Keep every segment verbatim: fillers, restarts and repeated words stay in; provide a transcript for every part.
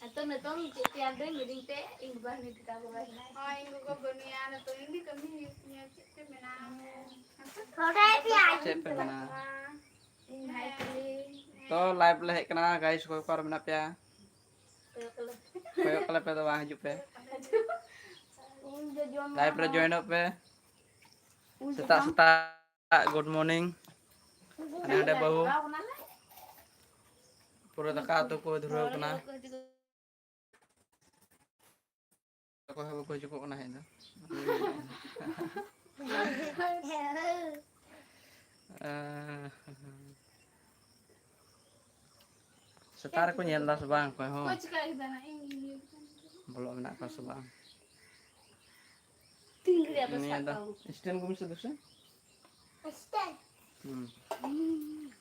ᱱᱤᱛᱚᱝ ᱱᱤᱛᱚᱝ ᱪᱮᱫ ᱛᱮᱭᱟᱨ ᱫᱟᱹᱧ ᱢᱤᱫ ᱫᱤᱱ ᱛᱮ ᱤᱧ ᱵᱟᱵᱟ ᱦᱟᱹᱱᱤ ᱴᱷᱮᱠᱟ ᱠᱚ ᱵᱟᱭ ᱦᱮᱱᱟᱭ᱾ ᱦᱳᱭ, ᱤᱧ ᱜᱚᱜᱚ ᱵᱟᱹᱱᱩᱭᱟ, ᱱᱤᱛᱚᱝ ᱤᱧ ᱜᱮ ᱠᱟᱹᱢᱤ ᱦᱩᱭᱩᱜ ᱛᱤᱧᱟ᱾ ᱪᱮᱫ ᱯᱮ ᱢᱮᱱᱟ? ᱪᱮᱫ ᱯᱮ ᱢᱮᱱᱟ? ᱤᱧ ᱵᱷᱟᱭ ᱛᱟᱞᱤᱧ᱾ ᱛᱚ, ᱞᱟᱭᱤᱵᱷ ᱞᱮ ᱦᱮᱡ ᱠᱟᱱᱟ, ᱜᱟᱭᱤᱥ, ᱚᱠᱚᱭ ᱚᱠᱟ ᱨᱮ ᱢᱮᱱᱟᱜ ᱯᱮᱭᱟ? ᱠᱚᱭᱚᱜ ᱠᱟᱞᱮ ᱯᱮ ᱫᱚ, ᱵᱟᱝ ᱦᱤᱡᱩᱜ ᱯᱮ᱾ ᱤᱧ ᱫᱚ ᱡᱚᱢ ᱞᱟᱭᱤᱵᱷ ᱨᱮ ᱡᱚᱭᱮᱱᱚᱜ ᱯᱮ᱾ ᱥᱮᱛᱟᱜ ᱥᱮᱛᱟᱜ, ᱜᱩᱰ ᱢᱚᱨᱱᱤᱝ᱾ ᱟᱞᱮ ᱚᱸᱰᱮ ᱵᱟᱹᱦᱩ ᱯᱩᱨᱟᱹ ᱫᱟᱠᱟ ᱩᱛᱩ ᱠᱚ ᱫᱷᱩᱨᱟᱹᱣ ᱠᱟᱱᱟ᱾ ᱚᱠᱚᱭ ᱦᱚᱸ ᱵᱟᱠᱚ ᱦᱤᱡᱩᱜᱚᱜ ᱠᱟᱱᱟ ᱦᱮᱡ ᱫᱚ᱾ ᱥᱮᱛᱟᱜ ᱨᱮᱠᱚ ᱧᱮᱞ ᱮᱫᱟ ᱥᱮ ᱵᱟᱝ ᱚᱠᱚᱭ ᱦᱚᱸ? ᱚᱠᱚᱭ ᱪᱤᱠᱟᱹ ᱠᱮᱫᱟ ᱱᱟ? ᱤᱧ, ᱤᱧ, ᱤᱧ᱾ ᱵᱚᱞᱚᱜ ᱢᱮᱱᱟᱜ ᱠᱚᱣᱟ ᱥᱮ ᱵᱟᱝ? ᱛᱤᱱ ᱜᱷᱟᱹᱲᱤᱡ ᱟᱯᱮ ᱱᱤᱭᱟᱹ ᱥᱟᱵ ᱫᱚ ᱠᱟᱜ ᱠᱚᱣᱟ? ᱥᱴᱮᱱᱰ ᱠᱚ ᱢᱮᱥᱮ ᱫᱩᱥᱮ? ᱦᱩᱸ᱾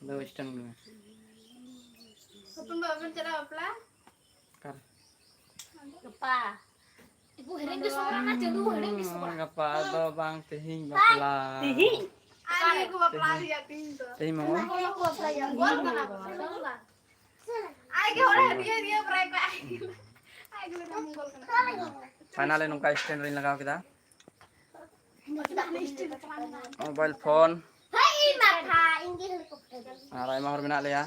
ᱫᱚ ᱥᱴᱮᱱᱰ ᱠᱚ ᱢᱮ᱾ ᱦᱚᱯᱚᱱ ᱵᱟ, ᱵᱟᱵᱮᱱ ᱪᱟᱞᱟᱜᱼᱟ ᱵᱟᱯᱞᱟ? ᱚᱠᱟᱨᱮ? ᱜᱟᱯᱟ᱾ ᱤᱠᱩ ᱦᱮᱲᱮᱢ ᱜᱮ ᱥᱚᱵᱨᱟ ᱱᱟ, ᱪᱟᱸᱫᱩ ᱦᱮᱲᱮᱢ ᱜᱮ ᱥᱚᱵᱨᱟ᱾ ᱜᱟᱯᱟ ᱫᱚ ᱵᱟᱝ, ᱛᱮᱦᱮᱧ ᱵᱟᱯᱞᱟ᱾ ᱛᱮᱦᱮᱧ? ᱟᱨ ᱤᱭᱟᱹ ᱠᱚ ᱵᱟᱯᱞᱟ ᱦᱩᱭᱩᱜᱼᱟ ᱛᱮᱦᱮᱧ ᱫᱚ᱾ ᱛᱮᱦᱮᱧ ᱢᱚᱝᱜᱚᱞ? ᱚᱠᱚᱭ ᱠᱚ ᱵᱟᱯᱞᱟᱭᱟ? ᱢᱚᱝᱜᱚᱞ ᱠᱟᱱᱟ ᱠᱚ᱾ ᱟᱡ ᱜᱮ ᱦᱚᱲ ᱦᱟᱹᱴᱭᱟᱹ ᱨᱤᱭᱟᱹ ᱯᱨᱟᱭ ᱠᱚ ᱟᱡ ᱜᱮ᱾ ᱟᱡ ᱜᱮ ᱢᱤᱫᱴᱟᱝ ᱢᱚᱝᱜᱚᱞ ᱠᱟᱱᱟ᱾ ᱯᱷᱟᱭᱱᱟᱞᱤ ᱱᱚᱝᱠᱟ ᱥᱴᱮᱱᱰ ᱨᱤᱧ ᱞᱟᱜᱟᱣ ᱠᱮᱫᱟ᱾ Mobile phone. ᱟᱨ ᱟᱭᱢᱟ ᱦᱚᱲ ᱢᱮᱱᱟᱜ ᱞᱮᱭᱟ᱾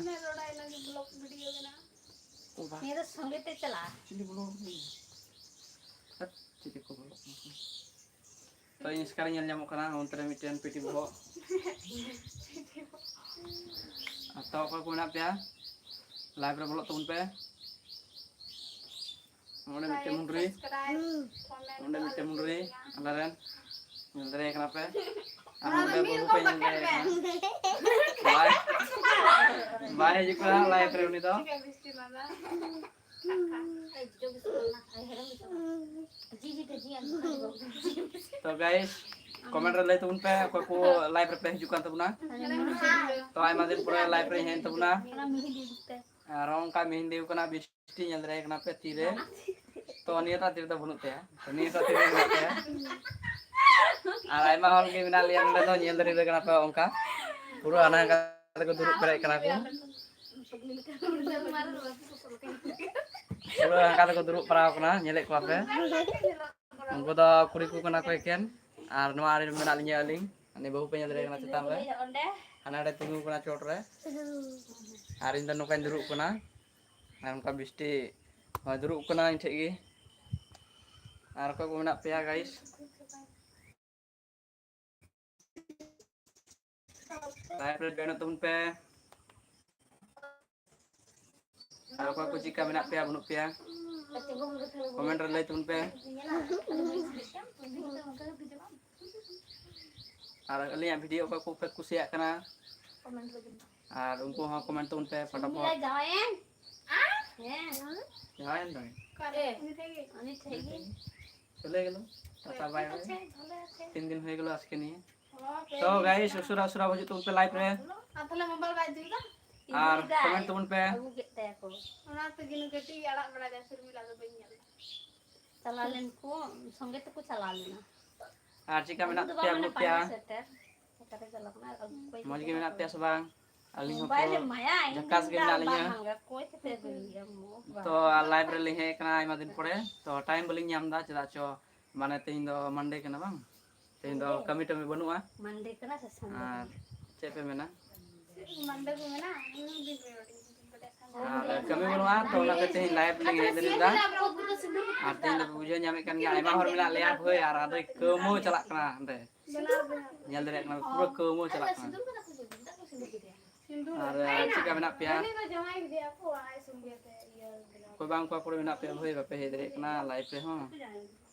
ᱱᱤᱭᱟᱹ ᱫᱚ ᱥᱚᱸᱜᱮ ᱛᱮ ᱪᱟᱞᱟᱜᱼᱟ᱾ ᱪᱤᱞᱤ ᱵᱚᱞᱚ ᱟᱠᱟᱱᱟ? ᱦᱟᱴ, ᱪᱤᱞᱤ ᱠᱚ ᱵᱚᱞᱚ ᱟᱠᱟᱱᱟ? ᱛᱚ, ᱤᱧ ᱮᱥᱠᱟᱨᱤᱧ ᱧᱮᱞ ᱧᱟᱢᱚᱜ ᱠᱟᱱᱟ, ᱚᱱᱛᱮ ᱨᱮ ᱢᱤᱫᱴᱮᱱ ᱯᱤᱴᱤ ᱵᱚᱦᱚᱜ᱾ ᱟᱨ ᱛᱚ, ᱚᱠᱚᱭ ᱠᱚ ᱢᱮᱱᱟᱜ ᱯᱮᱭᱟ, ᱞᱟᱭᱤᱵᱷ ᱨᱮ ᱵᱚᱞᱚᱜ ᱛᱟᱵᱚᱱ ᱯᱮ᱾ ᱚᱸᱰᱮ ᱢᱤᱫᱴᱮᱱ ᱢᱩᱱᱰᱨᱤ, ᱚᱸᱰᱮ ᱢᱤᱫᱴᱮᱱ ᱢᱩᱱᱰᱨᱤ, ᱟᱞᱮ ᱨᱮᱱ, ᱧᱮᱞ ᱫᱟᱲᱮᱭᱟᱭ ᱠᱟᱱᱟ ᱯᱮ᱾ ᱟᱨ ᱱᱚᱰᱮ ᱵᱟᱹᱦᱩ ᱯᱮ ᱧᱮᱞ ᱫᱟᱲᱮᱭᱟᱭ ᱠᱟᱱᱟ᱾ ᱵᱟᱭ, ᱵᱟᱭ ᱦᱤᱡᱩᱜ ᱠᱟᱱᱟ ᱞᱟᱭᱤᱵᱷ ᱨᱮ ᱩᱱᱤ ᱫᱚ᱾ ᱛᱚ ᱜᱟᱭᱤᱥ, ᱠᱚᱢᱮᱱᱴ ᱨᱮ ᱞᱟᱹᱭ ᱛᱟᱵᱚᱱ ᱯᱮ ᱚᱠᱚᱭ ᱠᱚ ᱞᱟᱭᱤᱵᱷ ᱨᱮᱯᱮ ᱦᱤᱡᱩᱜ ᱠᱟᱱ ᱛᱟᱵᱚᱱᱟ᱾ ᱛᱚ ᱟᱭᱢᱟ ᱫᱤᱱ ᱯᱚᱨᱮ ᱞᱟᱭᱤᱵᱷ ᱨᱮ ᱦᱮᱡ ᱮᱱ ᱛᱟᱵᱚᱱᱟ᱾ ᱟᱨ ᱚᱱᱠᱟ ᱢᱮᱦᱮᱱᱫᱤ ᱠᱟᱱᱟ ᱵᱤᱥᱴᱤ, ᱧᱮᱞ ᱫᱟᱲᱮᱭᱟᱭ ᱠᱟᱱᱟ ᱯᱮ ᱛᱤᱨᱮ᱾ ᱛᱚ ᱱᱤᱭᱟᱹ ᱛᱟᱨ ᱛᱤᱨᱮ ᱫᱚ ᱵᱟᱹᱱᱩᱜ ᱛᱟᱭᱟ, ᱛᱚ ᱱᱤᱭᱟᱹ ᱛᱟᱨ ᱛᱤᱨᱮ ᱢᱮᱱᱟᱜ ᱛᱟᱭᱟ᱾ ᱟᱨ ᱟᱭᱢᱟ ᱦᱚᱲ ᱜᱮ ᱢᱮᱱᱟᱜ ᱞᱮᱭᱟ ᱱᱚᱰᱮ ᱫᱚ, ᱧᱮᱞ ᱫᱟᱲᱮᱭᱟᱞᱮ ᱠᱟᱱᱟ ᱯᱮ ᱚᱱᱠᱟ ᱯᱩᱨᱟᱹ ᱦᱟᱱᱟ ᱦᱟᱱᱠᱟ ᱛᱮᱠᱚ ᱫᱩᱲᱩᱵ ᱯᱮᱨᱮᱡ ᱠᱟᱱᱟ ᱠᱚ᱾ ᱯᱩᱨᱟᱹ ᱦᱟᱱᱠᱟ ᱛᱮᱠᱚ ᱫᱩᱲᱩᱵ ᱯᱟᱲᱟᱣ ᱠᱟᱱᱟ, ᱧᱮᱞᱮᱫ ᱠᱚᱣᱟ ᱯᱮ᱾ ᱩᱱᱠᱩ ᱫᱚ ᱠᱩᱲᱤ ᱠᱚ ᱠᱟᱱᱟ ᱠᱚ ᱮᱠᱮᱱ᱾ ᱟᱨ ᱱᱚᱣᱟ ᱨᱮ ᱢᱮᱱᱟᱜ ᱞᱤᱧᱟ ᱟᱹᱞᱤᱧ, ᱩᱱᱤ ᱵᱟᱹᱦᱩ ᱯᱮ ᱧᱮᱞ ᱫᱟᱲᱮᱭᱟᱜ ᱠᱟᱱᱟ ᱪᱮᱛᱟᱱ ᱨᱮ, ᱦᱟᱱᱟ ᱨᱮ ᱛᱤᱸᱜᱩ ᱠᱟᱱᱟ ᱪᱚᱴ ᱨᱮ᱾ ᱟᱨ ᱤᱧ ᱫᱚ ᱱᱚᱝᱠᱟᱧ ᱫᱩᱲᱩᱵ ᱠᱟᱱᱟ᱾ ᱟᱨ ᱚᱱᱠᱟ ᱵᱤᱥᱴᱤ ᱦᱚᱸᱭ ᱫᱩᱲᱩᱵ ᱠᱟᱱᱟ ᱤᱧ ᱴᱷᱮᱡ ᱜᱮ᱾ ᱟᱨ ᱚᱠᱚᱭ ᱠᱚ ᱢᱮᱱᱟᱜ ᱯᱮᱭᱟ guys? Live ᱨᱮ join ᱛᱟᱵᱚᱱ ᱯᱮ᱾ ᱟᱨ ᱚᱠᱚᱭ ᱠᱚ ᱪᱮᱫᱠᱟ ᱢᱮᱱᱟᱜ ᱯᱮᱭᱟ, ᱵᱟᱹᱱᱩᱜ ᱯᱮᱭᱟ, comment ᱨᱮ ᱞᱟᱹᱭ ᱛᱟᱵᱚᱱ ᱯᱮ᱾ ᱟᱨ ᱟᱹᱞᱤᱧᱟᱜ video ᱚᱠᱚᱭ ᱠᱚᱯᱮ ᱠᱩᱥᱤᱭᱟᱜ ᱠᱟᱱᱟ, ᱟᱨ ᱩᱱᱠᱩ ᱦᱚᱸ comment ᱛᱟᱵᱚᱱ ᱯᱮ ᱯᱷᱚᱴᱟᱯᱷᱚᱴ᱾ ᱡᱟᱶᱟᱭᱮᱱ ᱛᱟᱢ? ᱚᱠᱟᱨᱮ? ᱩᱱᱤ ᱴᱷᱮᱡ ᱜᱮ᱾ ᱪᱚᱞᱮ ᱜᱮᱞᱚ, ᱴᱟᱴᱟ bye bye᱾ ᱛᱤᱱ ᱫᱤᱱ ᱦᱩᱭ ᱜᱮᱞᱚ ᱟᱡᱠᱮ ᱱᱤᱭᱮ᱾ ᱛᱚ guys, ᱩᱥᱟᱹᱨᱟ ᱩᱥᱟᱹᱨᱟ ᱦᱤᱡᱩᱜ ᱛᱟᱵᱚᱱ ᱯᱮ live ᱨᱮ᱾ ᱟᱨ ᱛᱟᱦᱞᱮ mobile ᱵᱟᱭ ᱤᱫᱤᱭᱮᱫᱟ? ᱟᱨ comment ᱛᱟᱵᱚᱱ ᱯᱮ᱾ ᱟᱹᱜᱩ ᱠᱮᱫ ᱛᱟᱭᱟ ᱠᱚ᱾ ᱚᱱᱟ ᱛᱮᱜᱮ ᱱᱩᱭ ᱠᱟᱹᱴᱤᱡ ᱟᱲᱟᱜ ᱵᱟᱲᱟ ᱫᱟᱭ, ᱥᱩᱨᱢᱤᱞᱟ ᱫᱚ ᱵᱟᱹᱧ ᱧᱮᱞ ᱮᱫᱟ᱾ ᱪᱟᱞᱟᱣ ᱞᱮᱱ ᱠᱚ, ᱥᱚᱸᱜᱮ ᱛᱮᱠᱚ ᱪᱟᱞᱟᱣ ᱞᱮᱱᱟ᱾ ᱟᱨ ᱪᱮᱫᱠᱟ ᱢᱮᱱᱟᱜ ᱯᱮᱭᱟ, ᱵᱟᱹᱱᱩᱜ ᱯᱮᱭᱟ? ᱥᱮᱴᱮᱨ᱾ ᱚᱠᱟᱨᱮ ᱪᱟᱞᱟᱣ ᱠᱟᱱᱟ? ᱟᱹᱜᱩ ᱠᱚᱭ ᱢᱚᱡᱽ ᱜᱮ ᱢᱮᱱᱟᱜ ᱯᱮᱭᱟ ᱥᱮ ᱵᱟᱝ? ᱟᱹᱞᱤᱧ ᱦᱚᱸ ᱢᱳᱵᱟᱭᱤᱞ ᱯᱩᱨᱟᱹ ᱮᱢᱟᱭᱟ, ᱤᱧ ᱡᱷᱟᱠᱟᱥ ᱜᱮ ᱫᱟᱞ ᱢᱮᱱᱟᱜ ᱵᱟᱝ ᱞᱤᱧᱟ᱾ ᱦᱟᱸᱜᱟ, ᱚᱠᱚᱭ ᱛᱮᱯᱮ ᱟᱹᱜᱩᱭᱮᱭᱟ ᱢᱳᱵᱟᱭᱤᱞ? ᱛᱚ, ᱟᱨ live ᱨᱮᱞᱤᱧ ᱦᱮᱡ ᱟᱠᱟᱱᱟ ᱟᱭᱢᱟ ᱫᱤᱱ ᱯᱚᱨᱮ, ᱛᱚ time ᱵᱟᱹᱞᱤᱧ ᱧᱟᱢ ᱮᱫᱟ, ᱪᱮᱫᱟᱜ ᱪᱚ ᱢᱟᱱᱮ ᱛᱮᱦᱮᱧ ᱫᱚ Monday ᱠᱟᱱᱟ ᱵᱟᱝ? ᱛᱮᱦᱮᱧ ᱫᱚ Monday? ᱠᱟᱹᱢᱤ ᱴᱟᱹᱢᱤ ᱵᱟᱹᱱᱩᱜᱼᱟ᱾ Monday ᱠᱟᱱᱟ ᱥᱮ Sunday? ᱟᱨ ᱪᱮᱫ ᱯᱮ ᱢᱮᱱᱟ? Monday ᱠᱚ ᱢᱮᱱᱟ, ᱤᱧ ᱫᱤᱱ ᱨᱮ ᱵᱟᱹᱴᱤᱧ ᱟᱨ ᱠᱟᱹᱢᱤ ᱵᱟᱹᱱᱩᱜᱼᱟ, ᱛᱚ ᱚᱱᱟᱛᱮ ᱛᱮᱦᱮᱧ live ᱞᱤᱧ ᱦᱮᱡ ᱫᱟᱲᱮᱭᱟᱫᱟ᱾ ᱟᱨ ᱛᱮᱦᱮᱧ ᱫᱚᱯᱮ ᱵᱩᱡᱷᱟᱹᱣ ᱧᱟᱢᱮᱫ ᱠᱟᱱ ᱜᱮᱭᱟ, ᱟᱭᱢᱟ ᱦᱚᱲ ᱢᱮᱱᱟᱜ ᱞᱮᱭᱟ ᱦᱳᱭ, ᱟᱨ ᱟᱫᱚ ᱠᱟᱹᱣᱢᱟᱹᱣ ᱪᱟᱞᱟᱜ ᱠᱟᱱᱟ ᱦᱟᱸᱰᱮ᱾ ᱧᱮᱞ ᱫᱟᱲᱮᱭᱟᱜ ᱠᱟᱱᱟ ᱯᱩᱨᱟᱹ ᱠᱟᱹᱣᱢᱟᱹᱣ ᱪᱟᱞᱟᱜ ᱠᱟᱱᱟ᱾ ᱟᱨ ᱪᱮᱫ ᱞᱮᱠᱟ ᱢᱮᱱᱟᱜ ᱯᱮᱭᱟ? ᱚᱠᱚᱭ ᱵᱟᱝ ᱚᱠᱟ ᱠᱚᱨᱮ ᱢᱮᱱᱟᱜ ᱯᱮᱭᱟ ᱵᱷᱟᱹᱭ, ᱵᱟᱯᱮ ᱦᱮᱡ ᱫᱟᱲᱮᱭᱟᱜ ᱠᱟᱱᱟ live ᱨᱮᱦᱚᱸ?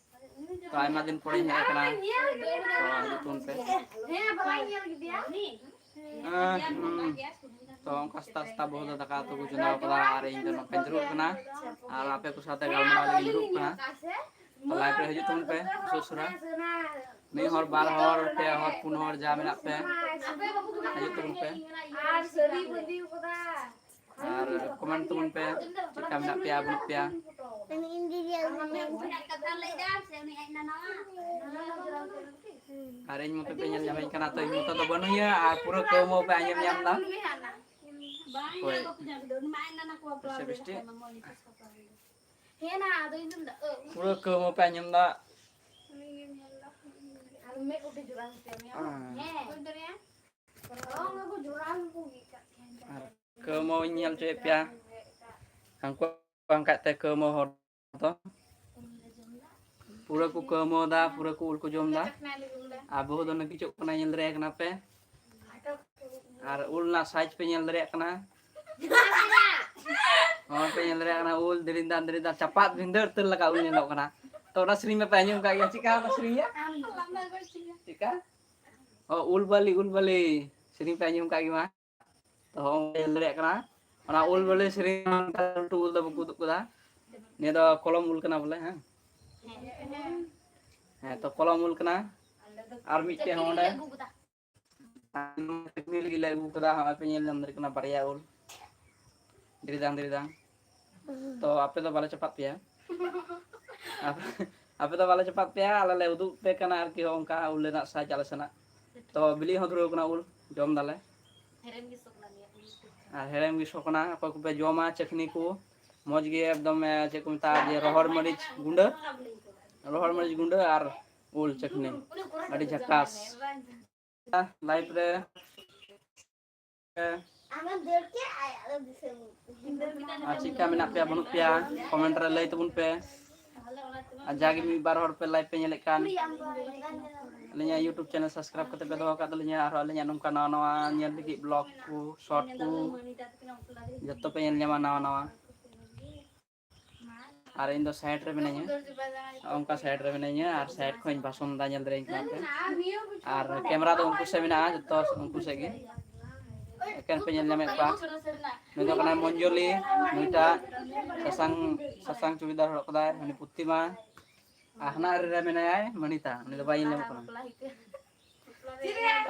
ᱛᱚ ᱟᱭᱢᱟ ᱫᱤᱱ ᱯᱚᱨᱮᱧ ᱦᱮᱡ ᱟᱠᱟᱱᱟ᱾ ᱛᱚ ᱦᱤᱡᱩᱜ ᱛᱟᱵᱚᱱ ᱯᱮ᱾ ᱟᱨ, ᱩᱸ, ᱛᱚ ᱚᱱᱠᱟ ᱥᱮᱛᱟᱜ ᱥᱮᱛᱟᱜ ᱵᱟᱹᱦᱩ ᱫᱚ ᱫᱟᱠᱟ ᱩᱛᱩ ᱠᱚ ᱪᱚᱸᱫᱟ ᱟᱠᱟᱫᱟ ᱟᱨ ᱤᱧ ᱫᱚ ᱱᱚᱝᱠᱟᱧ ᱫᱩᱲᱩᱵ ᱠᱟᱱᱟ᱾ ᱟᱨ ᱟᱯᱮ ᱠᱚ ᱥᱟᱶᱛᱮ ᱜᱟᱞᱢᱟᱨᱟᱣ ᱞᱟᱹᱜᱤᱫ ᱤᱧ ᱫᱩᱲᱩᱵ ᱠᱟᱱᱟ᱾ ᱛᱚ live ᱨᱮ ᱦᱤᱡᱩᱜ ᱛᱟᱵᱚᱱ ᱯᱮ ᱩᱥᱟᱹᱨᱟ ᱩᱥᱟᱹᱨᱟ᱾ ᱢᱤᱫ ᱦᱚᱲ, ᱵᱟᱨ ᱦᱚᱲ, ᱯᱮ ᱦᱚᱲ, ᱯᱩᱱ ᱦᱚᱲ ᱡᱟ ᱢᱮᱱᱟᱜ ᱯᱮ, ᱦᱤᱡᱩᱜ ᱛᱟᱵᱚᱱ ᱯᱮ᱾ ᱟᱨ ᱥᱟᱹᱨᱤ ᱵᱟᱸᱫᱤ ᱠᱟᱫᱟ᱾ ᱟᱨ comment ᱛᱟᱵᱚᱱ ᱯᱮ, ᱪᱮᱫ ᱞᱮᱠᱟ ᱢᱮᱱᱟᱜ ᱯᱮᱭᱟ, ᱵᱟᱹᱱᱩᱜ ᱯᱮᱭᱟ᱾ ᱩᱱᱤ ᱤᱧ ᱫᱤᱫᱤᱭᱟᱜ ᱩᱱᱤ ᱢᱮᱱᱟᱜ ᱠᱟᱛᱷᱟ ᱞᱟᱹᱭ ᱫᱟ, ᱥᱮ ᱩᱱᱤ ᱟᱡ ᱱᱟᱱᱟᱣᱟ? ᱟᱨ ᱤᱧ ᱢᱚᱛᱚ ᱯᱮ ᱧᱮᱞ ᱧᱟᱢᱤᱧ ᱠᱟᱱᱟ, ᱛᱚ ᱤᱧ ᱢᱚᱛᱚ ᱫᱚ ᱵᱟᱹᱱᱩᱧᱟ, ᱟᱨ ᱯᱩᱨᱟᱹ ᱠᱟᱹᱣᱢᱟᱹᱣ ᱯᱮ ᱟᱸᱡᱚᱢ ᱧᱟᱢ ᱫᱟ᱾ ᱵᱟᱝ, ᱦᱳᱭ᱾ ᱤᱧ ᱫᱚ ᱵᱟᱠᱚ ᱧᱟᱢ ᱫᱟ, ᱩᱱᱤ ᱢᱟ ᱟᱡ ᱱᱟᱱᱟ ᱠᱚ ᱵᱟᱯᱞᱟ ᱥᱮ ᱞᱮᱫᱟ, ᱵᱤᱥᱴᱤ? ᱠᱷᱟᱱ ᱢᱟ ᱢᱚᱡᱽ ᱜᱮᱠᱚ ᱥᱟᱯᱲᱟᱣ ᱞᱮᱫᱟ᱾ ᱦᱮᱸ ᱱᱟ, ᱟᱫᱚ ᱤᱧ ᱫᱚᱧ ᱫᱟ-, ᱟᱹ, ᱩᱱᱤ ᱯᱩᱨᱟᱹ ᱠᱟᱹᱣᱢᱟᱹ ᱯᱮ ᱟᱸᱡᱚᱢ ᱫᱟ᱾ ᱩᱱᱤ ᱜᱮᱢ ᱧᱮᱞ ᱫᱟ᱾ ᱟᱨ ᱢᱮᱫ ᱩᱴᱤ ᱡᱚᱲᱟᱣ ᱦᱚᱪᱚᱭ ᱢᱮ᱾ ᱦᱮᱸ᱾ ᱦᱮᱸ᱾ ᱦᱩᱭ ᱫᱟᱲᱮᱭᱟᱜᱼᱟ᱾ ᱚᱱᱟ ᱠᱚ ᱡᱚᱲᱟᱣ ᱠᱚ ᱜᱮᱫ ᱠᱟᱜ ᱠᱷᱟᱱ᱾ ᱟᱨ ᱠᱟᱹᱣᱢᱟᱹᱧ ᱧᱮᱞ ᱦᱚᱪᱚᱭᱮᱫ ᱯᱮᱭᱟ᱾ ᱦᱟᱱᱠᱩ ᱵᱟᱝ ᱠᱷᱟᱡ ᱛᱮ ᱠᱟᱹᱣᱢᱟᱹ ᱦᱚᱲ ᱫᱚ᱾ ᱯᱩᱨᱟᱹ ᱠᱚ ᱠᱟᱹᱣᱢᱟᱹᱣ ᱫᱟ, ᱯᱩᱨᱟᱹ ᱠᱚ ᱩᱞ ᱠᱚ ᱡᱚᱢ ᱫᱟ᱾ ᱟᱨ ᱵᱟᱹᱦᱩ ᱫᱚ ᱱᱟᱹᱠᱤᱪᱚᱜ ᱠᱟᱱᱟᱭ, ᱧᱮᱞ ᱫᱟᱲᱮᱭᱟᱭ ᱠᱟᱱᱟ ᱯᱮ᱾ ᱟᱨ ᱩᱞ ᱨᱮᱱᱟᱜ size ᱯᱮ ᱧᱮᱞ ᱫᱟᱲᱮᱭᱟᱜ ᱠᱟᱱᱟ᱾ ᱦᱚᱸ, ᱯᱮ ᱧᱮᱞ ᱫᱟᱲᱮᱭᱟᱜ ᱠᱟᱱᱟ, ᱩᱞ ᱫᱤᱨᱤᱧ ᱫᱟᱱ, ᱫᱤᱨᱤᱧ ᱫᱟᱱ, ᱪᱟᱯᱟᱫ ᱵᱷᱤᱸᱫᱟᱹᱲ ᱩᱛᱟᱹᱨ ᱞᱮᱠᱟ ᱩᱞ ᱧᱮᱞᱚᱜ ᱠᱟᱱᱟ᱾ ᱛᱚ, ᱚᱱᱟ ᱥᱮᱨᱮᱧ ᱢᱟᱯᱮ ᱟᱸᱡᱚᱢ ᱠᱟᱜ ᱜᱮᱭᱟ᱾ ᱪᱮᱫᱠᱟ ᱚᱱᱟ ᱥᱮᱨᱮᱧ ᱜᱮ? ᱪᱮᱫᱠᱟ? ᱚ, ᱩᱞ ᱵᱟᱹᱞᱤ, ᱩᱞ ᱵᱟᱹᱞᱤ ᱥᱮᱨᱮᱧ ᱯᱮ ᱟᱸᱡᱚᱢ ᱠᱟᱜ ᱜᱮ ᱢᱟ᱾ ᱛᱚ, ᱦᱚᱸᱜᱼᱚᱭ ᱧᱮᱞ ᱫᱟᱲᱮᱭᱟᱜ ᱠᱟᱱᱟ, ᱚᱱᱟ ᱩᱞ ᱵᱟᱹᱞᱤ ᱥᱮᱨᱮᱧ, ᱞᱟᱹᱴᱩ ᱩᱞ ᱫᱚ ᱵᱟᱠᱚ ᱩᱫᱩᱜ ᱠᱟᱫᱟ᱾ ᱱᱤᱭᱟᱹ ᱫᱚ ᱠᱚᱞᱚᱢ ᱩᱞ ᱠᱟᱱᱟ ᱵᱚᱞᱮ, ᱦᱮᱸ᱾ ᱦᱮᱸ, ᱛᱚ, ᱠᱚᱞᱚᱢ ᱩᱞ ᱠᱟᱱᱟ᱾ ᱟᱨ ᱢᱤᱫᱴᱮᱡ ᱦᱚᱸ ᱚᱸᱰᱮ᱾ ᱪᱟᱹᱴᱱᱤ ᱞᱟᱹᱜᱤᱫ ᱞᱮ ᱟᱹᱜᱩ ᱠᱟᱫᱟ, ᱦᱚᱸᱜᱼᱚᱭ ᱯᱮ ᱧᱮᱞ ᱧᱟᱢ ᱫᱟᱲᱮᱭᱟᱜ ᱠᱟᱱᱟ, ᱵᱟᱨᱭᱟ ᱩᱞ᱾ ᱫᱤᱨᱤᱫᱟᱝ, ᱫᱤᱨᱤᱫᱟᱝ᱾ ᱛᱚ, ᱟᱯᱮ ᱫᱚ ᱵᱟᱞᱮ ᱪᱟᱯᱟᱫ ᱯᱮᱭᱟ᱾ ᱟᱯᱮ, ᱟᱯᱮ ᱫᱚ ᱵᱟᱞᱮ ᱪᱟᱯᱟᱫ ᱯᱮᱭᱟ, ᱟᱞᱮ ᱞᱮ ᱩᱫᱩᱜ ᱯᱮ ᱠᱟᱱᱟ ᱟᱨᱠᱤ, ᱦᱚᱸᱜᱼᱚ ᱚᱱᱠᱟ ᱩᱞ ᱨᱮᱱᱟᱜ size ᱟᱞᱮ ᱥᱮᱱᱟᱜ᱾ ᱛᱚ, ᱵᱤᱞᱤ ᱦᱚᱸ ᱫᱷᱩᱨᱟᱹᱣ ᱠᱟᱱᱟ ᱩᱞ, ᱡᱚᱢ ᱫᱟᱞᱮ᱾ ᱦᱮᱲᱮᱢ ᱜᱮ ᱥᱚ ᱠᱟᱱᱟ ᱱᱤᱭᱟᱹ ᱩᱞ᱾ ᱟᱨ ᱦᱮᱲᱮᱢ ᱜᱮ ᱥᱚ ᱠᱟᱱᱟ, ᱚᱠᱚᱭ ᱠᱚᱯᱮ ᱡᱚᱢᱟ ᱪᱟᱹᱠᱷᱱᱤ ᱠᱚ, ᱢᱚᱡᱽ ᱜᱮ ᱮᱠᱫᱚᱢ, ᱮ, ᱪᱮᱫ ᱠᱚ ᱢᱮᱛᱟᱜᱼᱟ, ᱡᱮ ᱨᱚᱦᱚᱲ ᱢᱟᱹᱨᱤᱪ ᱜᱩᱸᱰᱟᱹ, ᱨᱚᱦᱚᱲ ᱢᱟᱹᱨᱤᱪ ᱜᱩᱸᱰᱟᱹ ᱟᱨ ᱩᱞ ᱪᱟᱹᱠᱷᱱᱤ, ᱟᱹᱰᱤ ᱡᱷᱟᱠᱟᱥ᱾ Live ᱨᱮ᱾ ᱟᱨ ᱪᱮᱫ ᱞᱮᱠᱟ ᱢᱮᱱᱟᱜ ᱯᱮᱭᱟ, ᱵᱟᱹᱱᱩᱜ ᱯᱮᱭᱟ, comment ᱨᱮ ᱞᱟᱹᱭ ᱛᱟᱵᱚᱱ ᱯᱮ᱾ ᱟᱨ ᱡᱟᱜᱮ ᱢᱤᱫ ᱵᱟᱨ ᱦᱚᱲ ᱯᱮ live ᱯᱮ ᱧᱮᱞᱮᱫ ᱠᱟᱱ, ᱟᱹᱞᱤᱧᱟᱜ YouTube channel subscribe ᱠᱟᱛᱮ ᱯᱮ ᱫᱚᱦᱚ ᱟᱠᱟᱫ ᱛᱟᱹᱞᱤᱧᱟ᱾ ᱟᱨᱦᱚᱸ ᱟᱹᱞᱤᱧᱟᱜ ᱱᱚᱝᱠᱟ ᱱᱟᱣᱟ ᱱᱟᱣᱟ ᱧᱮᱞ ᱞᱟᱹᱜᱤᱫ vlog ᱠᱚ, short ᱠᱚ, ᱡᱚᱛᱚ ᱯᱮ ᱧᱮᱞ ᱧᱟᱢᱟ ᱱᱟᱣᱟ ᱱᱟᱣᱟ᱾ ᱟᱨ ᱤᱧ ᱫᱚ side ᱨᱮ ᱢᱤᱱᱟᱹᱧᱟ, ᱚᱱᱠᱟ side ᱨᱮ ᱢᱤᱱᱟᱹᱧᱟ ᱟᱨ side ᱠᱷᱚᱱ ᱤᱧ ᱵᱷᱟᱥᱚᱱ ᱫᱟ, ᱧᱮᱞ ᱫᱟᱲᱮᱭᱟᱹᱧ ᱠᱟᱱᱟ ᱯᱮ᱾ ᱟᱨ camera ᱫᱚ ᱩᱱᱠᱩ ᱥᱮᱫ ᱢᱮᱱᱟᱜᱼᱟ, ᱡᱚᱛᱚ ᱩᱱᱠᱩ ᱥᱮᱫ ᱜᱮ ᱮᱠᱮᱱ ᱯᱮ ᱧᱮᱞ ᱧᱟᱢᱮᱫ ᱠᱚᱣᱟ᱾ ᱱᱩᱭ ᱫᱚ ᱠᱟᱱᱟᱭ ᱢᱚᱧᱡᱚᱞᱤ, ᱱᱩᱭᱴᱟᱜ ᱥᱟᱥᱟᱝ, ᱥᱟᱥᱟᱝ ᱪᱩᱲᱤᱫᱟᱨ ᱦᱚᱨᱚᱜ ᱠᱟᱫᱟᱭ, ᱩᱱᱤ ᱯᱩᱛᱤᱢᱟ᱾ ᱟᱨ ᱦᱟᱱᱟ ᱟᱲᱮ ᱨᱮ ᱢᱮᱱᱟᱭᱟᱭ ᱢᱟᱹᱱᱤᱛᱟ, ᱩᱱᱤ ᱫᱚ ᱵᱟᱭ ᱧᱮᱞ ᱧᱟᱢᱚᱜ ᱠᱟᱱᱟ᱾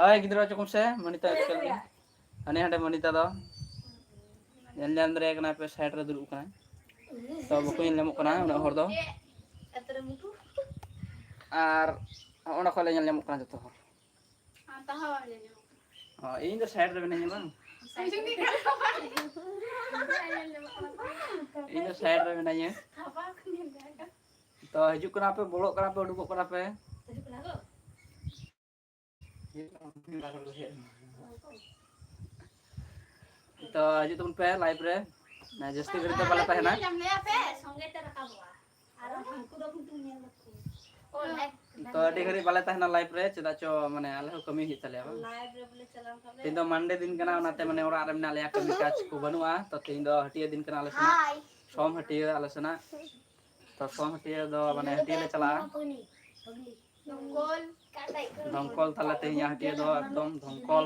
ᱳᱭ ᱜᱤᱫᱽᱨᱟᱹ, ᱪᱚᱠᱚᱢ ᱥᱮ, ᱢᱟᱹᱱᱤᱛᱟ ᱮᱠᱪᱩᱭᱮᱞ ᱜᱮ᱾ ᱦᱟᱱᱮ ᱦᱟᱸᱰᱮ ᱢᱟᱹᱱᱤᱛᱟ ᱫᱚ ᱧᱮᱞ ᱧᱟᱢ ᱫᱟᱲᱮᱭᱟᱭ ᱠᱟᱱᱟ ᱯᱮ, side ᱨᱮ ᱫᱩᱲᱩᱵ ᱠᱟᱱᱟᱭ᱾ ᱛᱚ, ᱵᱟᱠᱚ ᱧᱮᱞ ᱧᱟᱢᱚᱜ ᱠᱟᱱᱟ ᱩᱱᱟᱹᱜ ᱦᱚᱲ ᱫᱚ᱾ ᱟᱨ ᱦᱚᱸᱜᱼᱚ ᱱᱟ ᱠᱷᱚᱱ ᱞᱮ ᱧᱮᱞ ᱧᱟᱢᱚᱜ ᱠᱟᱱᱟ ᱡᱚᱛᱚ ᱦᱚᱲ᱾ ᱚ, ᱤᱧ ᱫᱚ side ᱨᱮ ᱢᱤᱱᱟᱹᱧᱟ ᱵᱟᱝ? ᱤᱧ ᱫᱚ side ᱨᱮ ᱢᱮᱱᱟᱹᱧᱟ᱾ ᱛᱚ ᱦᱤᱡᱩᱜ ᱠᱟᱱᱟ ᱯᱮ, ᱵᱚᱞᱚᱜ ᱠᱟᱱᱟ ᱯᱮ, ᱩᱰᱩᱠᱚᱜ ᱠᱟᱱᱟ ᱯᱮ᱾ ᱛᱚ ᱦᱤᱡᱩᱜ ᱛᱟᱵᱚᱱ ᱯᱮ live ᱨᱮ᱾ ᱡᱟᱹᱥᱛᱤ ᱜᱷᱟᱹᱲᱤᱡ ᱫᱚ ᱵᱟᱞᱮ ᱛᱟᱦᱮᱱᱟ᱾ ᱛᱚ ᱟᱹᱰᱤ ᱜᱷᱟᱹᱲᱤᱡ ᱵᱟᱞᱮ ᱛᱟᱦᱮᱱᱟ live ᱨᱮ, ᱪᱮᱫᱟᱜ ᱪᱚ ᱢᱟᱱᱮ ᱟᱞᱮ ᱦᱚᱸ ᱠᱟᱹᱢᱤ ᱦᱩᱭᱩᱜ ᱛᱟᱞᱮᱭᱟ ᱵᱟᱝ᱾ ᱛᱮᱦᱮᱧ ᱫᱚ Monday ᱫᱤᱱ ᱠᱟᱱᱟ, ᱚᱱᱟᱛᱮ ᱢᱟᱱᱮ ᱚᱲᱟᱜ ᱨᱮ ᱢᱮᱱᱟᱜ ᱞᱮᱭᱟ, ᱠᱟᱹᱢᱤ ᱠᱟᱡᱽ ᱠᱚ ᱵᱟᱹᱱᱩᱜᱼᱟ᱾ ᱛᱚ ᱛᱮᱦᱮᱧ ᱫᱚ ᱦᱟᱹᱴᱭᱟᱹ ᱫᱤᱱ ᱠᱟᱱᱟ ᱟᱞᱮ ᱥᱮᱱᱟᱜ, ᱥᱚᱢ ᱦᱟᱹᱴᱭᱟᱹ ᱟᱞᱮ ᱥᱮᱱᱟᱜ᱾ ᱛᱚ ᱥᱚᱢ ᱦᱟᱹᱴᱭᱟᱹ ᱫᱚ ᱢᱟᱱᱮ ᱦᱟᱹᱴᱭᱟᱹ ᱞᱮ ᱪᱟᱞᱟᱜᱼᱟ᱾ ᱫᱷᱚᱝᱠᱚᱞ ᱛᱟᱞᱮ ᱛᱮᱦᱮᱧᱟᱜ ᱦᱟᱹᱴᱭᱟᱹ ᱫᱚ ᱮᱠᱫᱚᱢ ᱫᱷᱚᱝᱠᱚᱞ᱾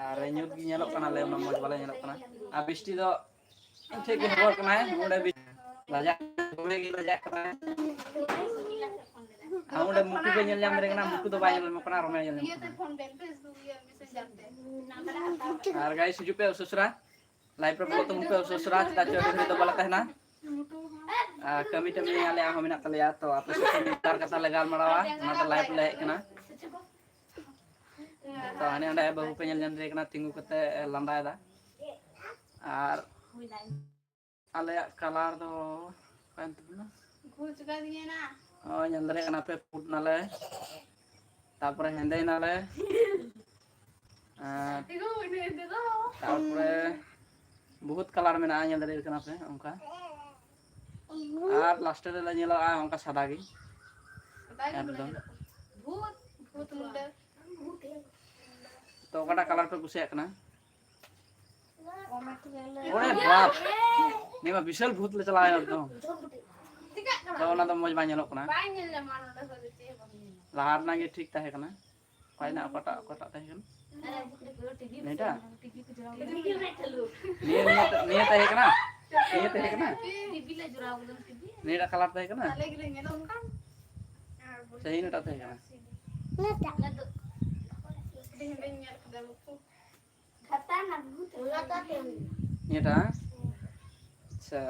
ᱟᱨ ᱧᱩᱛ ᱜᱮ ᱧᱮᱞᱚᱜ ᱠᱟᱱᱟ, ᱞᱮ ᱩᱱᱟᱹᱜ ᱢᱚᱡᱽ ᱵᱟᱞᱮ ᱧᱮᱞᱚᱜ ᱠᱟᱱᱟ᱾ ᱟᱨ ᱵᱤᱥᱴᱤ ᱫᱚ ᱤᱧ ᱴᱷᱮᱡ ᱜᱮ ᱦᱚᱵᱚᱨ ᱠᱟᱱᱟᱭ, ᱚᱸᱰᱮ ᱵᱤ-, ᱞᱟᱡᱟᱜ, ᱫᱚᱢᱮ ᱜᱮ ᱞᱟᱡᱟᱜ ᱠᱟᱱᱟᱭ᱾ ᱟᱨ ᱚᱸᱰᱮ ᱢᱩᱠᱩ ᱜᱮ ᱧᱮᱞ ᱧᱟᱢ ᱫᱟᱲᱮ ᱠᱟᱱᱟ, ᱢᱩᱠᱩ ᱫᱚ ᱵᱟᱭ ᱧᱮᱞ ᱧᱟᱢᱚᱜ ᱠᱟᱱᱟ, ᱨᱚᱢᱮ ᱧᱮᱞ ᱧᱟᱢᱚᱜ ᱠᱟᱱᱟ᱾ ᱟᱨ guys, ᱦᱤᱡᱩᱜ ᱯᱮ ᱩᱥᱟᱹᱥᱨᱟ, live ᱨᱮ ᱵᱚᱞᱚᱜ ᱛᱟᱵᱚᱱ ᱯᱮ ᱩᱥᱟᱹᱥᱨᱟ, ᱪᱮᱫᱟᱜ ᱪᱚ ᱟᱹᱰᱤ ᱜᱷᱟᱹᱲᱤᱡ ᱫᱚ ᱵᱟᱞᱮ ᱛᱟᱦᱮᱱᱟ᱾ ᱟᱨ ᱠᱟᱹᱢᱤ ᱴᱟᱹᱢᱤ ᱟᱞᱮᱭᱟᱜ ᱦᱚᱸ ᱢᱮᱱᱟᱜ ᱛᱟᱞᱮᱭᱟ, ᱛᱚ ᱟᱯᱮ ᱥᱟᱛᱮ ᱢᱤᱫ ᱵᱟᱨ ᱠᱟᱛᱷᱟ ᱞᱮ ᱜᱟᱞᱢᱟᱨᱟᱣᱟ, ᱚᱱᱟᱛᱮ live ᱞᱮ ᱦᱮᱡ ᱠᱟᱱᱟ᱾ ᱛᱚ ᱦᱟᱱᱮ ᱚᱸᱰᱮ ᱵᱟᱹᱦᱩ ᱯᱮ ᱧᱮᱞ ᱧᱟᱢ ᱫᱟᱲᱮ ᱠᱟᱱᱟ, ᱛᱤᱸᱜᱩ ᱠᱟᱛᱮ ᱞᱟᱸᱫᱟᱭᱮᱫᱟ᱾ ᱟᱨ ᱟᱞᱮᱭᱟᱜ colour ᱫᱚ ᱚᱠᱟᱭᱮᱱ ᱛᱟᱵᱚᱱᱟ? ᱱᱚᱜᱼᱚᱭ ᱧᱮᱞ ᱫᱟᱲᱮᱭᱟᱜ ᱠᱟᱱᱟ ᱯᱮ, ᱯᱩᱸᱰ ᱱᱟᱞᱮ, ᱛᱟᱨᱯᱚᱨᱮ ᱦᱮᱸᱫᱮ ᱱᱟᱞᱮ, ᱟᱨ ᱛᱟᱨᱯᱚᱨᱮ ᱵᱚᱦᱩᱛ colour ᱢᱮᱱᱟᱜᱼᱟ, ᱧᱮᱞ ᱫᱟᱲᱮᱭᱟᱜ ᱠᱟᱱᱟ ᱯᱮ ᱚᱱᱠᱟ᱾ ᱟᱨ last ᱨᱮᱞᱮ ᱧᱮᱞᱚᱜᱼᱟ ᱚᱱᱠᱟ ᱥᱟᱫᱟ ᱜᱮ ᱮᱠᱫᱚᱢ᱾ ᱛᱚ ᱚᱠᱟᱴᱟᱜ colour ᱯᱮ ᱠᱩᱥᱤᱭᱟᱜ ᱠᱟᱱᱟ? ᱚᱨᱮ ᱵᱟᱯ! ᱱᱤᱭᱟᱹ ᱢᱟ ᱵᱤᱥᱟᱞ ᱵᱷᱩᱛ ᱞᱮ ᱪᱟᱞᱟᱣ ᱮᱱᱟ ᱮᱠᱫᱚᱢ᱾ ᱛᱚ ᱚᱱᱟ ᱫᱚ ᱢᱚᱡᱽ ᱵᱟᱝ ᱧᱮᱞᱚᱜ ᱠᱟᱱᱟ᱾ ᱞᱟᱦᱟ ᱨᱮᱱᱟᱜ ᱜᱮ ᱴᱷᱤᱠ ᱛᱟᱦᱮᱸ ᱠᱟᱱᱟ᱾ ᱚᱠᱟᱭᱮᱱᱟ? ᱚᱠᱟᱴᱟᱜ, ᱚᱠᱟᱴᱟᱜ ᱛᱟᱦᱮᱸ ᱠᱟᱱᱟ? ᱱᱤᱭᱟᱹᱴᱟᱜ? ᱱᱤᱭᱟᱹ, ᱱᱤᱭᱟᱹ, ᱱᱤᱭᱟᱹ ᱛᱟᱦᱮᱸ ᱠᱟᱱᱟ? ᱱᱤᱭᱟᱹ ᱛᱟᱦᱮᱸ ᱠᱟᱱᱟ? ᱱᱤᱭᱟᱹᱴᱟᱜ colour ᱛᱟᱦᱮᱸ ᱠᱟᱱᱟ? ᱥᱮ ᱱᱤᱭᱟᱹᱴᱟᱜ ᱛᱟᱦᱮᱸ ᱠᱟᱱᱟ? ᱱᱤᱭᱟᱹᱴᱟᱜ? ᱟᱪᱪᱷᱟ᱾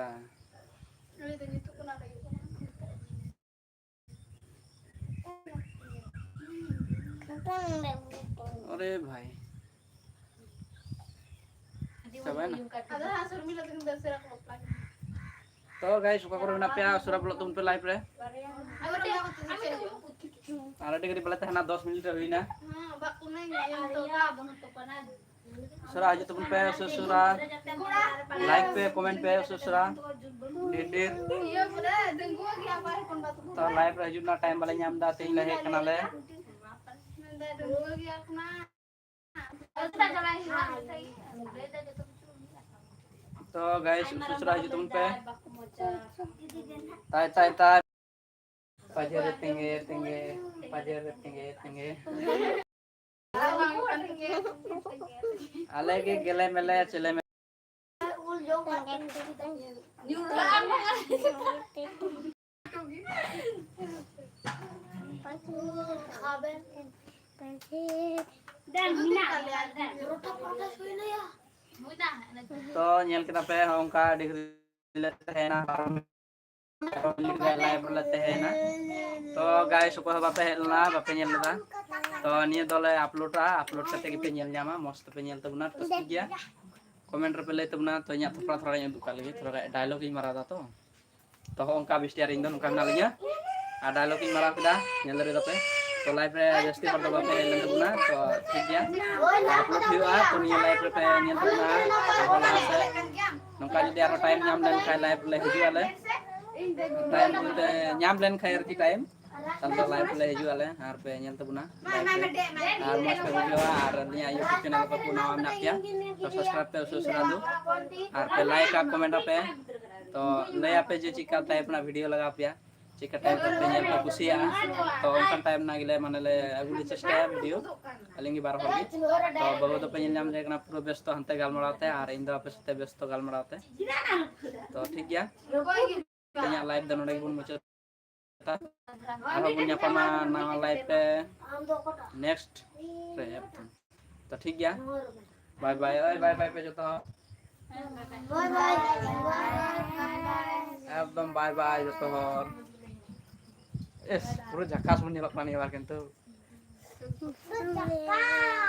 ᱟᱨᱮ ᱵᱷᱟᱭ, ᱪᱟᱵᱟᱭᱮᱱᱟ᱾ ᱟᱫᱚ ᱦᱟᱸᱜ ᱥᱩᱨᱢᱤᱞᱟ ᱛᱟᱹᱠᱤᱱ ᱫᱚ ᱩᱥᱟᱹᱨᱟ ᱠᱚ ᱵᱟᱯᱞᱟ ᱠᱮᱫᱟ᱾ ᱛᱚ ᱜᱟᱭᱥ, ᱚᱠᱟ ᱠᱚᱨᱮ ᱢᱮᱱᱟᱜ ᱯᱮᱭᱟ, ᱩᱥᱟᱹᱨᱟ ᱵᱚᱞᱚᱜ ᱛᱟᱵᱚᱱ ᱯᱮ ᱞᱟᱭᱤᱵᱷ ᱨᱮ᱾ ᱟᱨ ᱟᱹᱰᱤ ᱜᱷᱟᱹᱲᱤᱡ ᱵᱟᱞᱮ ᱛᱟᱦᱮᱱᱟ, ᱫᱚᱥ ᱢᱤᱱᱤᱴ ᱨᱮ ᱦᱩᱭᱱᱟ᱾ ᱩᱥᱟᱹᱨᱟ ᱦᱤᱡᱩᱜ ᱛᱟᱵᱚᱱ ᱯᱮ, ᱩᱥᱟᱹᱨᱟ ᱩᱥᱟᱹᱨᱟ᱾ ᱞᱟᱭᱤᱠ ᱯᱮ, ᱠᱚᱢᱮᱱᱴ ᱯᱮ, ᱩᱥᱟᱹᱨᱟ ᱩᱥᱟᱹᱨᱟ᱾ ᱰᱷᱮᱨ ᱰᱷᱮᱨ᱾ ᱛᱚ ᱞᱟᱭᱤᱵᱷ ᱨᱮ ᱦᱤᱡᱩᱜ ᱨᱮᱱᱟᱜ ᱴᱟᱭᱤᱢ ᱵᱟᱞᱮ ᱧᱟᱢ ᱮᱫᱟ, ᱛᱮᱦᱮᱧ ᱞᱮ ᱦᱮᱡ ᱠᱟᱱᱟᱞᱮ᱾ ᱛᱚ ᱜᱟᱭᱥ, ᱩᱥᱟᱹᱨᱟ ᱦᱤᱡᱩᱜ ᱛᱟᱵᱚᱱ ᱯᱮ᱾ ᱛᱟᱭ, ᱛᱟᱭ, ᱛᱟᱭ᱾ ᱯᱟᱡᱮ ᱨᱮ ᱛᱮᱸᱜᱮ, ᱛᱮᱸᱜᱮ, ᱯᱟᱡᱮ ᱨᱮ ᱛᱮᱸᱜᱮ, ᱛᱮᱸᱜᱮ᱾ ᱟᱞᱮ ᱜᱮ ᱜᱮᱞᱮ ᱢᱮᱞᱮ, ᱪᱮᱞᱮ ᱢᱮᱞᱮ᱾ ᱛᱚ, ᱧᱮᱞ ᱠᱮᱫᱟ ᱯᱮ, ᱦᱚᱸᱜᱼᱚ ᱱᱚᱝᱠᱟ ᱟᱹᱰᱤ ᱜᱷᱟᱹᱲᱤᱡ ᱞᱮ ᱛᱟᱦᱮᱸᱭᱮᱱᱟ, ᱵᱟᱨᱚ ᱢᱤᱱᱤᱴ, ᱵᱟᱨᱚ ᱢᱤᱱᱤᱴ ᱜᱟᱱ ᱞᱟᱭᱤᱵᱷ ᱨᱮᱞᱮ ᱛᱟᱦᱮᱸᱭᱮᱱᱟ᱾ ᱛᱚ, ᱜᱟᱭᱥ, ᱚᱠᱚᱭ ᱦᱚᱸ ᱵᱟᱯᱮ ᱦᱮᱡ ᱞᱮᱱᱟ, ᱵᱟᱯᱮ ᱧᱮᱞ ᱞᱮᱫᱟ, ᱛᱚ, ᱱᱤᱭᱟᱹ ᱫᱚᱞᱮ ᱟᱯᱞᱳᱰᱟ, ᱟᱯᱞᱳᱰ ᱠᱟᱛᱮ ᱜᱮᱯᱮ ᱧᱮᱞ ᱧᱟᱢᱟ, ᱢᱚᱡᱽ ᱛᱮᱯᱮ ᱧᱮᱞ ᱛᱟᱵᱚᱱᱟ, ᱛᱚ, ᱴᱷᱤᱠ ᱜᱮᱭᱟ᱾ ᱠᱚᱢᱮᱱᱴ ᱨᱮᱯᱮ ᱞᱟᱹᱭ ᱛᱟᱵᱚᱱᱟ᱾ ᱛᱚ, ᱤᱧᱟᱹᱜ ᱛᱷᱚᱯᱲᱟ ᱛᱷᱚᱲᱟᱧ ᱩᱫᱩᱜ ᱠᱟᱜ ᱞᱮᱜᱮ, ᱛᱷᱚᱲᱟ ᱜᱟᱱ ᱰᱟᱭᱞᱚᱜ ᱤᱧ ᱢᱟᱨᱟᱣ ᱮᱫᱟ ᱛᱚ᱾ ᱛᱚ, ᱦᱚᱸᱜᱼᱚ ᱱᱚᱝᱠᱟ ᱵᱤᱥᱴᱤ ᱟᱨ ᱤᱧ ᱫᱚ ᱱᱚᱝᱠᱟ ᱢᱮᱱᱟᱜ ᱞᱤᱧᱟ᱾ ᱟᱨ ᱰᱟᱭᱞᱚᱜ ᱤᱧ ᱢᱟᱨᱟᱣ ᱠᱮᱫᱟ, ᱧᱮᱞ ᱫᱟᱲᱮ ᱫᱟᱯᱮ᱾ ᱛᱚ, ᱞᱟᱭᱤᱵᱷ ᱨᱮ ᱡᱟᱹᱥᱛᱤ ᱦᱚᱲ ᱫᱚ ᱵᱟᱯᱮ ᱦᱮᱡ ᱞᱮᱱ ᱛᱟᱵᱚᱱᱟ, ᱛᱚ, ᱴᱷᱤᱠ ᱜᱮᱭᱟ᱾ ᱟᱯᱞᱳᱰ ᱦᱩᱭᱩᱜᱼᱟ, ᱛᱚ, ᱱᱤᱭᱟᱹ ᱞᱟᱭᱤᱵᱷ ᱨᱮᱯᱮ ᱧᱮᱞ ᱛᱟᱵᱚᱱᱟ᱾ ᱟᱨᱦᱚᱸ ᱞᱟᱦᱟ ᱥᱮᱫ ᱱᱚᱝᱠᱟ ᱡᱩᱫᱤ ᱟᱨᱦᱚᱸ ᱴᱟᱭᱤᱢ ᱧᱟᱢ ᱞᱮᱱᱠᱷᱟᱱ ᱞᱟᱭᱤᱵᱷ ᱨᱮᱞᱮ ᱦᱤᱡᱩᱜ ᱟᱞᱮ᱾ ᱴᱟᱭᱤᱢ ᱵᱚᱞᱛᱮ ᱧᱟᱢ ᱞᱮᱱᱠᱷᱟᱱ ᱟᱨᱠᱤ ᱴᱟᱭᱤᱢ, ᱛᱟᱦᱞᱮ ᱫᱚ ᱞᱟᱭᱤᱵᱷ ᱞᱮ ᱦᱤᱡᱩᱜ ᱟᱞᱮ ᱟᱨ ᱯᱮ ᱧᱮᱞ ᱛᱟᱵᱚᱱᱟ᱾ ᱞᱟᱭᱤᱵᱷ ᱨᱮ ᱟᱨ ᱢᱚᱡᱽ ᱯᱮ ᱵᱩᱡᱷᱟᱹᱣᱟ᱾ ᱟᱨ ᱟᱹᱞᱤᱧᱟᱜ YouTube ᱪᱮᱱᱮᱞ ᱚᱠᱚᱭ ᱠᱚ ᱱᱟᱣᱟ ᱢᱮᱱᱟᱜ ᱯᱮᱭᱟ, ᱛᱚ ᱥᱟᱵᱥᱠᱨᱟᱭᱤᱵᱽ ᱯᱮ ᱩᱥᱟᱹᱨᱟ ᱩᱥᱟᱹᱨᱟ ᱫᱚ᱾ ᱟᱨ ᱯᱮ ᱞᱟᱭᱤᱠᱟ, ᱠᱚᱢᱮᱱᱴ ᱟᱯᱮ, ᱛᱚ ᱞᱟᱹᱭ ᱟᱯᱮ ᱡᱮ ᱪᱮᱫᱠᱟ ᱴᱟᱭᱤᱯ ᱨᱮᱱᱟᱜ ᱵᱷᱤᱰᱤᱭᱳ ᱞᱟᱜᱟᱣ ᱯᱮᱭᱟ, ᱪᱮᱫᱠᱟ ᱴᱟᱭᱤᱯ ᱨᱮ ᱯᱮ ᱧᱮᱞ ᱯᱮ ᱠᱩᱥᱤᱭᱟᱜᱼᱟ, ᱛᱚ ᱚᱱᱠᱟᱱ ᱴᱟᱭᱤᱯ ᱨᱮᱱᱟᱜ ᱜᱮᱞᱮ ᱢᱟᱱᱮ ᱞᱮ ᱟᱹᱜᱩ ᱞᱮ ᱪᱮᱥᱴᱟᱭᱟ ᱵᱷᱤᱰᱤᱭᱳ, ᱟᱹᱞᱤᱧ ᱜᱮ ᱵᱟᱨ ᱦᱚᱲ ᱜᱮ᱾ ᱛᱚ ᱵᱟᱹᱵᱩ ᱫᱚᱯᱮ ᱧᱮᱞ ᱧᱟᱢ ᱫᱟᱲᱮᱭᱟᱜ ᱠᱟᱱᱟ ᱯᱩᱨᱟᱹ ᱵᱮᱥᱛᱚ ᱦᱟᱱᱛᱮ ᱜᱟᱞᱢᱟᱨᱟᱣ ᱛᱮ, ᱟᱨ ᱤᱧ ᱫᱚ ᱟᱯᱮ ᱥᱟᱛᱮ ᱵᱮᱥᱛᱚ ᱜᱟᱞᱢᱟᱨᱟᱣ ᱛᱮ᱾ ᱛᱚ ᱴᱷᱤᱠ ᱜᱮᱭᱟ, ᱛᱮᱦᱮᱧᱟᱜ ᱞᱟᱭᱤᱵᱷ ᱫᱚ ᱱᱚᱰᱮ ᱜᱮᱵᱚᱱ ᱢᱩᱪᱟᱹᱫ᱾ ᱟᱨᱦᱚᱸ ᱵᱚᱱ ᱧᱟᱯᱟᱢᱟ ᱱᱟᱣᱟ ᱞᱟᱭᱤᱵᱷ ᱨᱮ ᱱᱮᱠᱥᱴ ᱨᱮ᱾ ᱛᱚ ᱴᱷᱤᱠ ᱜᱮᱭᱟ, ᱵᱟᱭ ᱵᱟᱭ, ᱳᱭ ᱵᱟᱭ ᱵᱟᱭ ᱯᱮ ᱡᱚᱛᱚ ᱦᱚᱲ᱾ ᱵᱟᱭ ᱵᱟᱭ᱾ ᱮᱠᱫᱚᱢ ᱵᱟᱭ ᱵᱟᱭ ᱡᱚᱛᱚ ᱦᱚᱲ᱾ ᱮᱥ, ᱯᱩᱨᱟᱹ ᱡᱷᱟᱠᱟᱥ ᱵᱚᱱ ᱧᱮᱞᱚᱜ ᱠᱟᱱᱟ ᱱᱤᱭᱟᱹ ᱵᱟᱨ ᱠᱤᱱᱛᱩ᱾ ᱫᱩ ᱪᱟᱠᱟ᱾